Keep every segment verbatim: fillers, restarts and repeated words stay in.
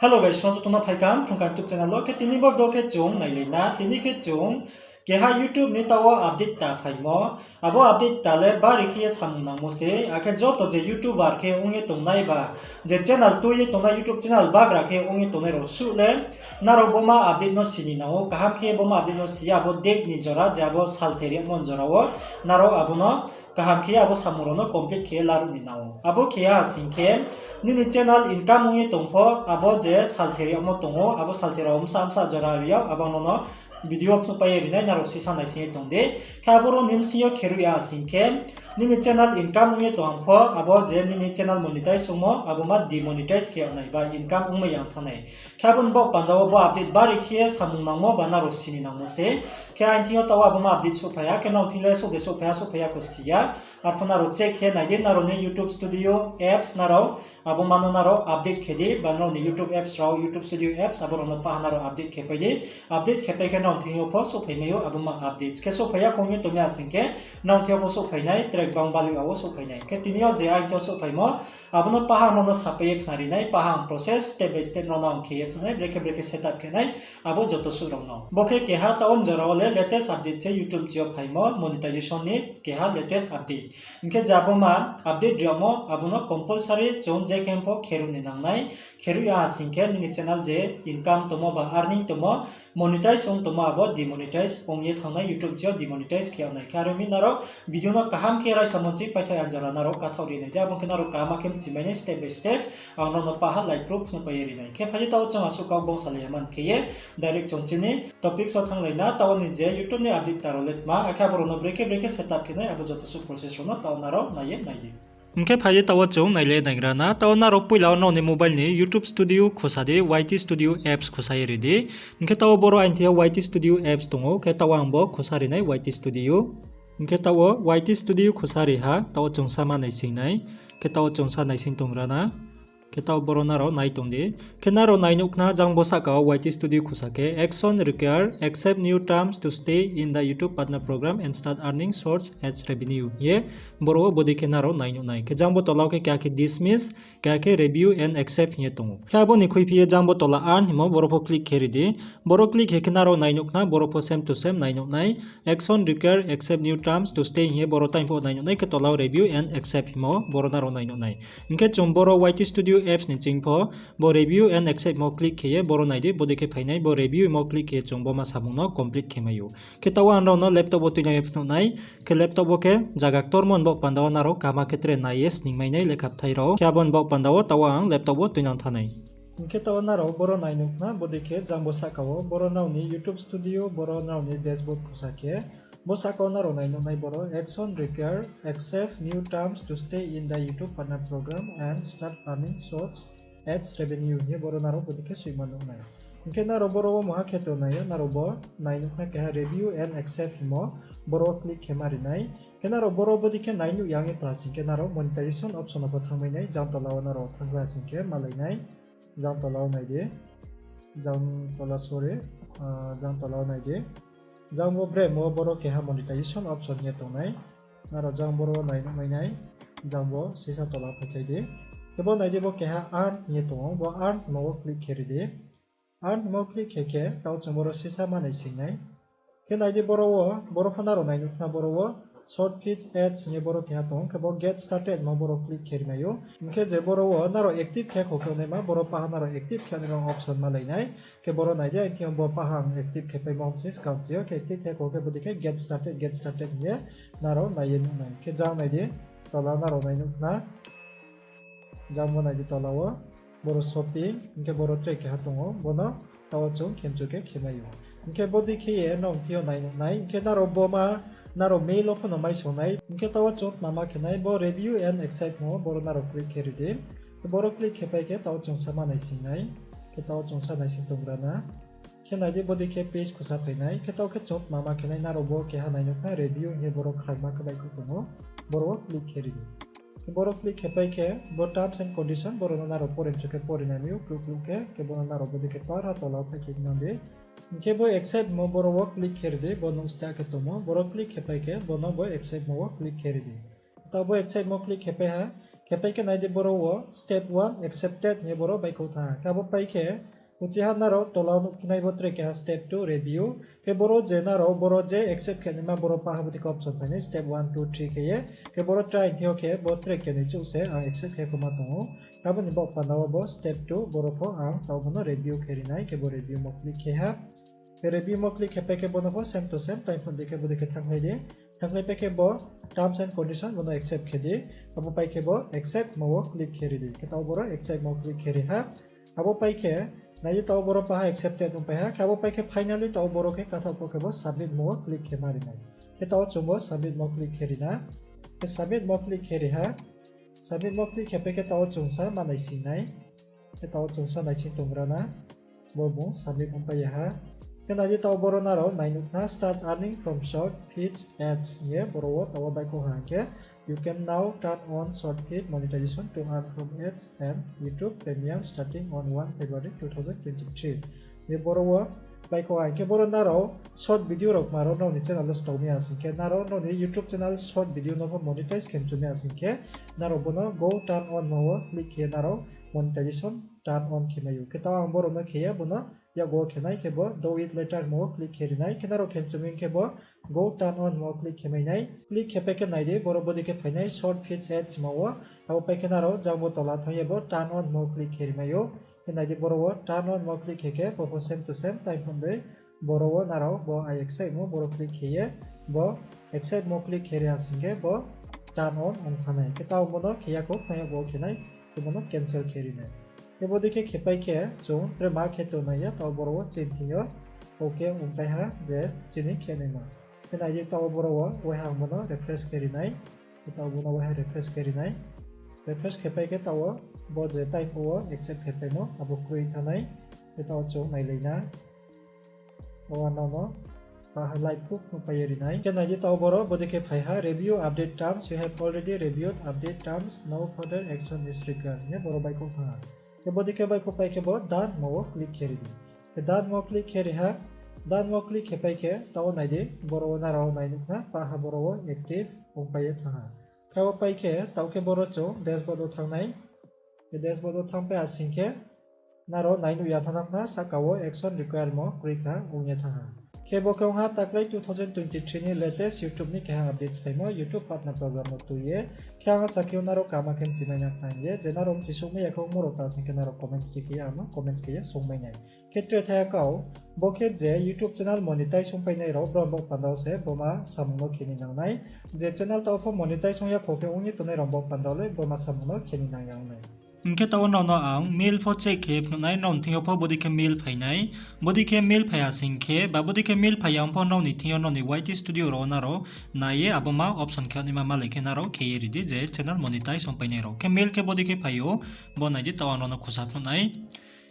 Hello guys, song joto no phaikam Phrungkam YouTube channel wo. Khe tini bo video khe chung nailai na. Tini khe chung keha YouTube ni taoh wo update ta phaimo. Abo update ta le bari khe ye samung nangmo se. Akhe joto je YouTuber khe ong ye tongnai ba, je channel tui ye tongnai, YouTube channel bagra khe ong ye tongnai rao suh le, nrao boma update no si ni nang ou. Kaham khe boma update no si ya, abo date ni jora, je abo saltheri yagmo jora wo, nrao abo no kaham khe abo samung rao no complete khe laruh ni nang ou. Abo khe ya sing khe, nini channel income ong ye tong pho, abo je saltheri yagmo tong ou, abo saltheri rao bsa bsa jora ri yag, abo no no video phnuhpai ye ri nai, nrao sisa naising ye tong di. Khe abo rao ni bsing yo kheruh ya sing khe, nini channel income ong ye tong pho, abo je nini channel monetize ongmo, abo ma demonetize khe yag nai ba income ongmai ya thanng nai. Khe abo ni baoh panda wo bo update bari khe ye samung nangmo ba nrao si ni nangmo se. Khe aini thing yo taoh wo abo ma update souhphai ya, khe nrao thing le souh de souhphai ya, souhphai ya kho si ya. Arphuh nrao check khe nai di, nrao ni YouTube Studio apps nrao abo ma no nrao update khe di, ba nrao ni YouTube apps rao, YouTube Studio apps, abo rao no paha nrao update khe pai di. Update khe pai khe nrao thing yo pho souhphai mai ou abo ma updates. Khe souhphai ya kho ong ye tong mi ya sing khe, nrao thing yo pho souhphai nai, track bang bali ya wo souhphai nai. Khe tini yo je aini thing yo souhphaimo, abo no paha nrao no sapai ye khnari nai, paha ang process step by step nrao no ang khe ye khnari nai, brekhe brekhe setup khe nai, abo joto suh rao no. Bo khe keha taoh wo jora wo le latest update se YouTube chi yo phaimo, monetization ni keha latest update. Hing khe je abo ma update riyagmo, abo no compulsory chung je khe pho kheruh ni nang nai, kheruh ya sing khe nini channel je income tongmo ba earning tongmo, monetize ong tongmo abo demonetize ong ye thanng nai, YouTube chi yo demonetize khe yag nai. Khe aro mi nrao video no kaham khe raisa mo ching paithaoh ya jora nrao kathaoh ri nai di, abo khe nrao kaham khe mchimai nai step by step, ang nrao no paha live proof phnuhpai ye ri nai. Khe phai di taoh wo chung asuh kau bong salai ya man khe ye, direct chung chini topic so thannglai na, taoh wo ni je YouTube ni update ta rao le tma, akhe abo rao no brekhe brekhe setup khe nai, abo joto suh process rao no taoh wo nrao nai ye nai di. Hing khe phai di taoh wo chung nai le naigra na, taoh wo nrao poila wo nrao ni mobile ni YouTube Studio khusa di, Y T Studio apps khusa ye ri di. Hing khe taoh wo boro aini thing yo Y T Studio apps tong ou, khe taoh wo ang bo khusa ri nai Y T Studio. Hing khe taoh wo Y T Studio khusa ri ha, taoh wo chung sa ma naising nai, khe taoh wo chung sa naising tongra na. Khe taoh boro nrao nai tong di. Khe nrao nai nuh khna jang bo sahka wo Y T Studio khusa khe, action required, accept new terms to stay in the YouTube Partner Program and start earning source ads revenue hing ye boro wo bodei khe nrao nai nuh nai. Khe jang bo tola wo khe keha khe dismiss, keha khe review and accept hing ye tong ou. Khe abo ni khuiphi ye jang bo tola earn hingmo boro pho click khe ri di. Boro click khe khe nrao nai nuh khna, boro pho same to same nai nuh nai. Action required, accept new terms to stay hing ye boro time pho nai nuh nai, khe tola wo review and accept hingmo boro nrao nai nuh nai. Hing khe chung boro Y T Studio apps ni ching pho bo review and accept hingmo click khe ye boro nai di, bodei khe phai nai, bo review hingmo click khe ye chung bo ma samung no complete khe mai ou. Khe taoh wo ang nrao no laptop wo tuinang ye phnuh nai, khe laptop wo khe zaga ktormo ni baoh panda wo nrao kaham khe tre nai ye sningmai nai lekha bthai rao. Khe abo ni baoh panda wo taoh wo ang laptop wo tuinang thanng nai. Hing khe taoh wo nrao boro nai nuh khna, bodei khe jang bo sahka wo, boro nrao ni YouTube Studio, boro nrao ni dashboard khusa khe, bo sahka wo nrao nai nuh nai boro action required, accept new terms to stay in the YouTube Partner Program and start earning source ads revenue hing ye boro nrao bodei khe soima nuh nai. Hing khe nrao boro wo maha khe tongnai yo, nrao bo nai nuh khna keha review and accept hingmo, boro wo click khe ma ri nai. Khe nrao boro bodei khe nai nuh ya ong ye tong ha sing khe nrao monetization option no pho thanngmai nai, jang tola wo nrao thanngkha sing khe malai nai. Jang tola wo nai di. Jang tola, sorry, jang tola wo nai di. Jang bo bremo boro keha monetization option hing ye tongnai. Nrao jang boro nai nuhmai nai. Jang bo sisa tola phaikhlai di. Khe bo nai di, bo keha earn hing ye tong ou, bo earn hingmo wo click khe ri di. Earn hingmo click khe khe taoh chung boro sisa ma naising nai. Khe nai di boro wo, boro pho nrao nai nuh khna boro wo short feeds ads hing ye boro keha tong ou, khe bo get started hingmo boro click khe ri mai ou. Hing khe je boro wo nrao active khe kho khe naima, boro paha nrao active khe naima option malai nai. Khe boro nai di, ang khe bo paha ang active khe paimo se skang chi yo, khe active khe kho khe bodei khe get started, get started hing ye nrao nai ye nuh nai. Khe jang nai di, tola nrao nai nuh khna. Jang bo nai di tola wo, boro shopping, hing khe boro tre keha tong ou, bo no taoh wo chung khemchu khe khe mai ou. Hing khe bodei khe ye nrao thing yo nai nuh nai, hing khe nrao bo ma, nrao mail wo pho no mai song nai, hing khe taoh wo chung tma ma khe nai, bo review and accept hingmo, boro nrao click khe ri di. Khe boro click khe pai khe taoh wo chung sa ma naising nai, khe taoh wo chung sa naising tongra na. Khe nai di, bodei khe page khusa phai nai, khe taoh khe chung tma ma khe nai, nrao bo keha nai nuh khna review hing ye boro khrangma khe baihkhouh tong ou, boro wo click khe ri di. Khe boro click khe pai khe bo terms and condition, boro no nrao pore mchu khe pore nai mai ou, kluh kluh khe, khe bo no nrao bodei khe par ha tola wo phai khe nang di. Hing khe bo accept hingmo boro wo click khe ri di, bo nung sta khe tongmo, boro click khe pai khe bo no bo accept hingmo wo click khe ri di. Taoh bo accept hingmo click khe pai ha, Khe pai khe nai di boro wo step one accepted hing ye boro baihkhouh thanng ha. Khe abo pai khe uchih ha nrao tola wo nuhphi nai bo tre keha step two review. Khe boro je nrao boro je accept khe naima boro pah ha bo dei khe option phai nai step one, two, three khe ye. Khe boro tre thing yo khe bo tre kenoi chouh se ang accept khe khoma tong ou. Abo ni baoh panda wo bo step two boro pho ang taoh bo no review khe ri nai, khe bo review mo click khe ha. Khe review mo click khe pai khe bo no pho same to same time phone dei khe bo dei khe thannglai di. Thannglai pai khe bo terms and condition bo no accept khe di. Abo pai khe bo accept mo wo click khe ri di. Khe taoh boro accept mo click khe ri ha. Abo pai khe nai di taoh boro pah ha accepted ongpai ha. Khe abo pai khe finally taoh boro khe kathaoh pho khe bo submit mo wo click khe ma ri nai. Khe taoh chung bo submit mo click khe ri na. Khe submit mo click khe ri ha. Submit mo click khe pai khe taoh chung sa ma naising nai. Khe taoh chung sa naising tonggra na. Bo bung submit ongpai ya ha. Khe nai di taoh boro nrao nai nuh khna start earning from short feeds ads hing ye boro wo taoh wo baihkhouh ha hing khe, you can now turn on short feed monetization to earn from ads and YouTube Premium starting on one February two thousand twenty-three. Ye boro wo baihkhouh ha hing khe boro nrao short video rao kma rao nrao ni channel wo stao mi ha sing khe, nrao nrao ni YouTube channel short video no pho monetize khe mchu mi ha sing khe, nrao bo no go turn on mo wo click khe ye nrao monetization turn on khe mai ou. Khe taoh ang boro no khe ye bo no yakgu wo khe nai khe bo do it later mo wo click khe ri nai. Khe nrao khe mchu mi khe bo go turn on mo wo click khe mai nai. Click khe pai khe nai di boro bo dei khe phai nai short feeds ads mo wo. Abo pai khe nrao jang bo tola thanng ye bo turn on mo wo click khe ri mai ou. Khe nai di boro wo turn on mo wo click khe khe bo pho same to same time phone dei boro wo nrao bo I accept mo boro click khe ye bo accept mo click khe ri ha sing khe bo turn on ong thanng nai. Khe taoh bo no khe ya khou, phai ya bo khe nai, khe bo no cancel khe ri nai. Khe bo dei khe khe pai khe chung tre ma khe tongnai ya, taoh boro wo chini thing yo OK ongpai ha je chini khe naima. Khe nai di taoh boro wo waiha ang bo no refresh khe ri nai. Khe taoh bo no waiha refresh khe ri nai. Refresh khe pai khe taoh wo bo je type wo accept khe paimo abo kroi thanng nai. Khe taoh chung nailai na. O ano no, ah, live proof no pai ye ri nai. Khe nai di taoh boro bo dei khe phai ha, review update terms, you have already reviewed update terms, no further action is required hing ye boro baihkhouh thanng ha. Khe bo dei khe baihkhouh pai khe bo done mo wo click khe ri di. Khe done mo click khe ri ha. Done mo click khe pai khe taoh wo nai di boro wo nrao nai nuh khna pah ha boro wo active ongpai ye thanng ha. Khe abo pai khe taoh khe boro chung dashboard wo thanng nai. Khe dashboard wo thanng pai ha sing khe nrao nai nuh ya thanng khna sahka wo action required mo kroi kha ong ye thanng ha. Khe bo khe ong ha taklai two thousand twenty-three ni latest YouTube ni keha updates phaimo YouTube partner program no tui ye. Khe ang asa khe nrao kaham khe mchimai nai khna hing ye, je nrao mchisouhmai ya khe ongmo rao ta sing khe nrao comments khe khe ye ano comments khe ye sungmai nai. Khe tre thaiha kau, bo khe je YouTube channel monetize ongpainai rao, brao ni baoh panda wo se boma samung no khe ni nang nai. Je channel taoh pho monetize ong ya kho khe ong ye tongnai rao ni baoh panda wo le boma samung no khe ni nang ya ong nai. Hing khe taoh wo nrao no ang mail pho check khe phnuh nai, nrao ni thing yo pho bodei khe mail phai nai. Bodei khe mail phai ha sing khe, ba bodei khe mail phai ya ong pho nrao ni thing yo nrao ni Y T Studio rao wo nrao nai ye abo ma option khe naima malai khe nrao khe ye ri di je channel monetize ongpainai rao. Khe mail khe bodei khe phai ou, bo nai di taoh ang nrao no khusa phnuh nai.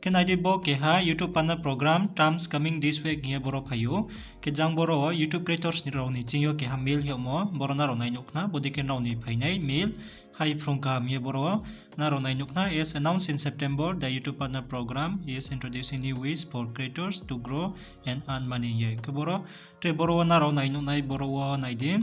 Khe nai di bo keha YouTube Partner Program terms coming this week hing ye boro phai ou. Khe jang boro YouTube creators ni rao ni ching yo keha mail hingmo, boro nrao nai nuh khna, bodei khe nrao ni phai nai mail. Hai phrung kaham ye boro nrao nai nuh khna, as announced in September, the YouTube Partner Program is introducing new ways for creators to grow and earn money ye. Khe boro, tre boro wo nrao nai nuh nai, boro wo nai di.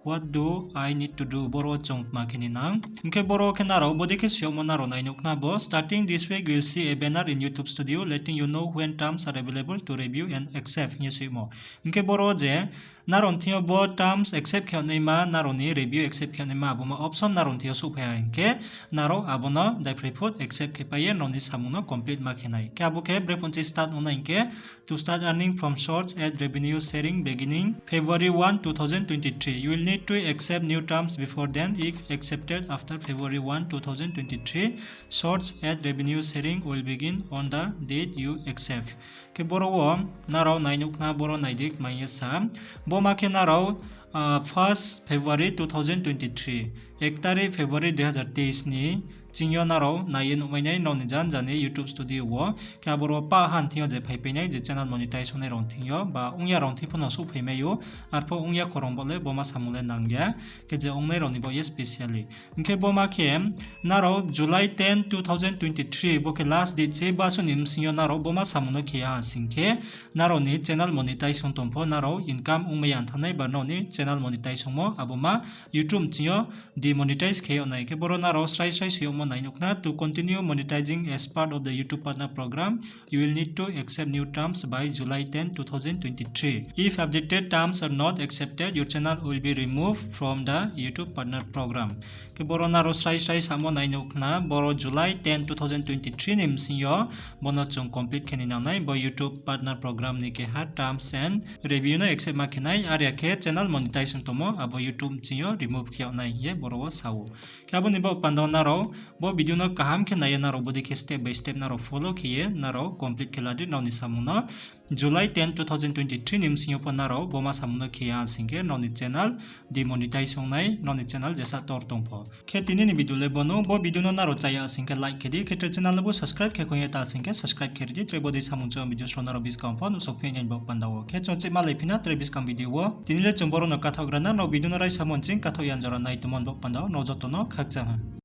What do I need to do? Boro chung tma khe ni nang. Hing khe boro khe nrao bodei khe siyagmo nrao nai nuh khna bo. Starting this week, you will see a banner in YouTube Studio letting you know when terms are available to review and accept hing ye siyagmo. Hing khe boro je nrao ni thing yo bo terms accept khe naima, nrao ni review accept khe naima, abo ma option nrao ni thing yo souhphai ha hing khe, nrao abo no daiphroi phut accept khe pai ye nrao ni samung no complete ma khe nai. Khe abo khe bre phunchi start ong nai hing khe, to start earning from Shorts ad revenue sharing beginning February one, two thousand twenty-three. You will need to accept new terms before then. If accepted after February one, two thousand twenty-three, Shorts ad revenue sharing will begin on the date you accept. Khe boro wo nrao nai nuh khna, boro nai di kmai ye sa. Bo ma khe nrao, ah, first February two thousand twenty-three, ek tarik February dui hazar teis ni ching yo nrao nai ye nuhmai nai nrao ni jan jani YouTube Studio wo. Khe aboro pah ha ni thing yo je phaipai nai je channel monetize ongnai rao ni thing yo, ba ong ya rao ni thing pho no souhphai mai ou, arpho ong ya khorang bo le boma samung le nang ya, khe je ongnai rao ni baoh ye specially. Hing khe boma khe nrao July ten, two thousand twenty-three bo khe last date se, bo asuh ni bsing yo nrao boma samung no khe ya ha sing khe, nrao ni channel monetize ong tong pho nrao income ongmai ya thanng nai ba nrao ni channel monetize ongmo, abo ma YouTube bsing yo demonetize khe yag nai. Khe boro nrao srai srai soi yagmo nai nuh khna, to continue monetizing as part of the YouTube Partner Program, you will need to accept new terms by July ten, two thousand twenty-three. If updated terms are not accepted, your channel will be removed from the YouTube Partner Program. Khe boro nrao srai srai samo nai nuh khna, boro July ten, two thousand twenty-three ni bsing yo bo no chung complete khe ni nang nai, bo YouTube Partner Program ni keha terms and review no accept ma khe nai, are ya khe channel monetize ong tongmo abo YouTube bsing yo remove khe yag nai hing ye boro wo sa ou. Khe abo ni baoh panda wo nrao bo video no kaham khe nai ye nrao bodei khe step by step nrao follow khe ye nrao complete khe la di nrao ni samung no. July ten, two thousand twenty-three ni bsing yo pho nrao bo ma samung no khe ya sing khe nrao ni channel demonetize ong nai, nrao ni channel jesa tor tong pho. Khe tini ni video le bo no, bo video no nrao chaya sing khe like khe di, khe tre channel no bo subscribe khe khong ye ta sing khe subscribe khe ri di, tre bodei samung chung video sro nrao buskang pho nuhsao phi nai bo panda wo. Khe chung chih malai phi na tre buskang video wo, tini le chung boro no kathaoh gra na, nrao video no raisa mo nching kathaoh yan jora nai tongmo bo panda wo nrao joto no khakchang ha.